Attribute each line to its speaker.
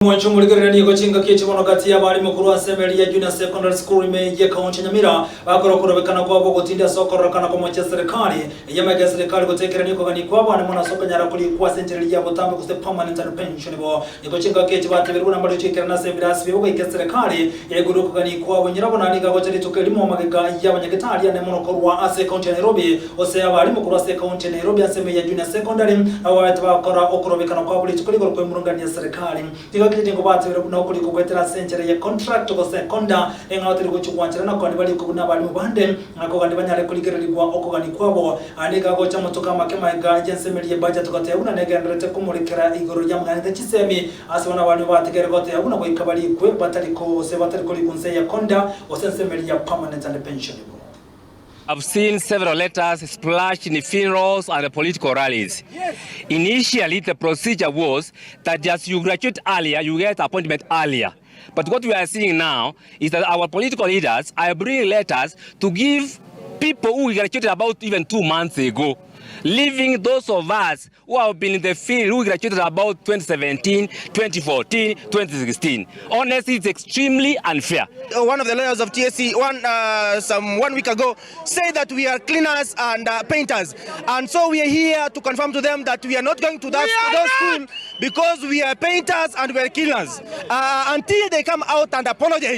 Speaker 1: Omwancho omorigereria nigo chingaki echi bono gati y'abarimu korwa ase emeri ya Junior Secondary School ime y'ekaunti ya Nyamira bakora okorobekana kwabo ogotinda ase okororokana komochia serikali eyio amaiga y'eserikali gotekerania okogania kw'abana mono ase okonyara korikwa ase enchera eria ya botambe gose permanent and pensionable. Nigo chingaki echi batebirie buna mbare gochikerana ase ebirasi biabo goika eserikali yaigure okogania kwabo nyira buna nigo agocha rituko erimo magega y'abanyagetari ane mono korwa ase ekaunti ya Nairobi Gose abarimu korwa ase ekaunti ya Nairobi ase ime ya Junior Secondary nabo babete bagokora okorobekana kwabo rituko rigoro kwemurungania eserekari. Nigo kere nigo batebire buna okorikwa goetera ase enchera ye contract gose konda neng'a batari gochia gwancherana koni barikwe buna abarimu bande ng'a kogani banyare korigererigwa okogani kwabo. Aya nigo agocha amatuko amake magega y'ensemeri ye budget goteba buna negendererete komorekera igoro y'amang'ana chisemi ase bono abarimu batigere goteba buna goika barikwe batari gose batari korikwa nse ya konda gose ensemeri ya permanent and pensionable.
Speaker 2: I've seen several letters splashed in funerals and political rallies. Initially, the procedure was that as you graduate earlier, you get appointment earlier. But what we are seeing now is that our political leaders are bringing letters to give people who graduated about even 2 months ago, leaving those of us who have been in the field who graduated about 2017, 2014, 2016. Honestly, it's extremely unfair.
Speaker 3: One of the lawyers of TSC one some one week ago said that we are cleaners and painters, and so we are here to confirm to them that we are not going to that school because we are painters and we are cleaners until they come out and apologize.